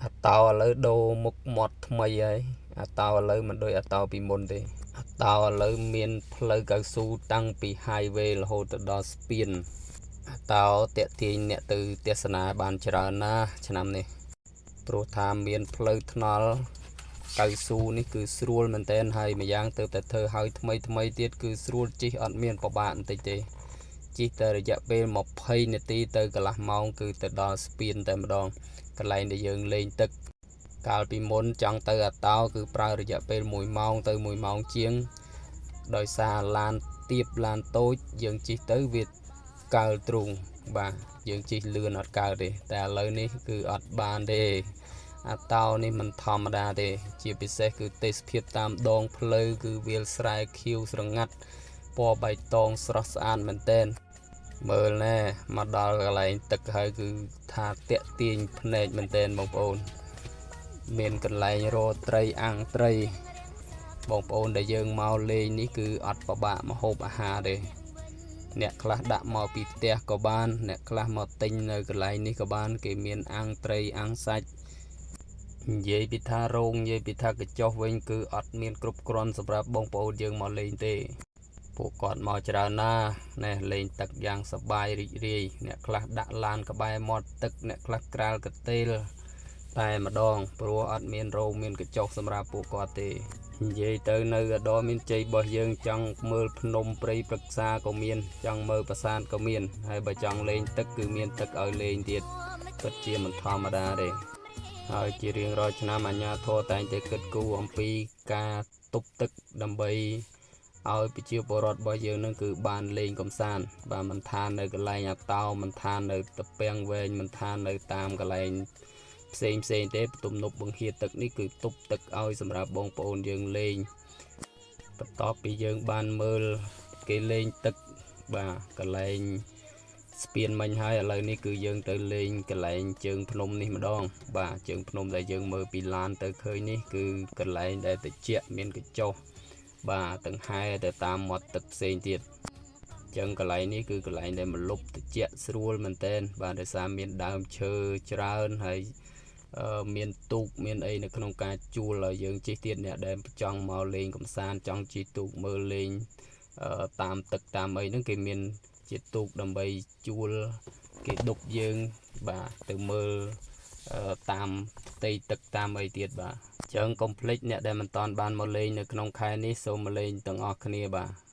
អាតោឥឡូវដូរមុខមាត់ថ្មីហើយអាតោឥឡូវមិនដូចអាតោពីមុនទេអាតោឥឡូវមានផ្លូវកៅស៊ូតាំងពី highway រហូតទៅដល់ស្ពានអាតោតាក់ទាញអ្នកទៅទស្សនាបានច្រើនណាស់ឆ្នាំនេះព្រោះថាមានផ្លូវថ្នល់កៅស៊ូនេះគឺស្រួលមែនទែនហើយម្យ៉ាងទៅតែធ្វើឲ្យថ្មីថ្មីទៀតគឺស្រួលជិះអត់មានពិបាកបន្តិចទេជិះតែរយៈពេល20នាទីទៅកន្លះម៉ោងគឺទៅដល់ស្ពានតែម្ដងកន្លែងដែលយើងលេងទឹកកាលពីមុនចង់ទៅអាតោគឺប្រើរយៈពេល1ម៉ោងទៅ1ម៉ោងជាងដោយសារឡានទៀបឡានតូចយើងជិះទៅវាកើលទ្រូងបាទយើងជិះលឿនអត់កើតទេតែឥឡូវនេះគឺអត់បានទេអាតោនេះមិនធម្មតាទេជាពិសេសគឺទេសភាពតាមដងផ្លូវគឺវាលស្រែខៀវស្រងាត់ពណ៌បៃតងស្រស់ស្អាតមែនទែនមើលណែមកដល់កន្លែងទឹកហើយគឺថាតាក់ទាញភ្នែកមែនទែនបងប្អូនមានកន្លែងរកត្រីអាំងត្រីបងប្អូនដែលយើងមកលេងនេះគឺអត់ពិបាកមកហូបអាហារទេអ្នកខ្លះដាក់មកពីផ្ទះក៏បានអ្នកខ្លះមកទិញនៅកន្លែងនេះក៏បានគេមានអាំងត្រីអាំងសាច់និយាយពីថារោងនិយាយពីថាកញ្ចុះវិញគឺអត់មានគ្រប់គ្រាន់សម្រាប់បងប្អូនយើងមកលេងទេពួកគាត់មកច្រើនណាស់ណែលេងទឹកយ៉ាងសប្បាយរីករាយអ្នកខ្លះដាក់ឡានក្បែរមាត់ទឹកអ្នកខ្លះក្រាលកន្ទេលតែម្ដងព្រោះអត់មានរោងមានកញ្ចុះសម្រាប់ពួកគាត់ទេនិយាយទៅនៅឧត្តរមានជ័យរបស់យើងចង់មើលភ្នំព្រៃព្រឹក្សាក៏មានចង់មើលប្រាសាទក៏មានហើយបើចង់លេងទឹកគឺមានទឹកឲ្យលេងទៀតពិតជាមិនធម្មតាទេហើយជារៀងរាល់ឆ្នាំអាជ្ញាធរតែងតែគិតគូរអំពីការទប់ទឹកដើម្បីឲ្យប្រជាពលរដ្ឋរបស់យើងនឹងគឺបានលេងកម្សាន្តបាទមិនថានៅកន្លែងអាតោមិនថានៅតពាំងវែងមិនថានៅតាមកន្លែងផ្សេងផ្សេងទេទំនប់បង្ហៀទឹកនេះគឺទប់ទឹកឲ្យសម្រាប់បងប្អូនយើងលេងបន្ទាប់ពីយើងបានមើលគេលេងទឹកបាទកន្លែងស្ពានមិញហើយឥឡូវនេះគឺយើងទៅលេងកន្លែងជើងភ្នំនេះម្ដងបាទជើងភ្នំដែលយើងមើលពីឡានទៅឃើញនេះគឺកន្លែងដែលត្រជាក់មានកញ្ចុះបាទទាំងហែទៅតាមមាត់ទឹកផ្សេងទៀតចឹងកន្លែងនេះគឺកន្លែងដែលមលុបត្រជាក់ស្រួលមែនទែនបាទដោយសារមានដើមឈើច្រើនហើយមានទូកមានអីនៅក្នុងការជួលឲ្យយើងជិះទៀតអ្នកដែលចង់មកលេងកំសាន្តចង់ជិះទូកមើលលេងតាមទឹកតាមអីហ្នឹងគេមានជាទូកដើម្បីជួលគេដប់យើងបាទទៅមើលតាមផ្ទៃទឹកតាមអីទៀតបាទចឹងកុំភ្លេចអ្នកដែលមិនតាន់បានមកលេងនៅក្នុងខែនេះសូមមកលេងទាំងអស់គ្នាបាទ។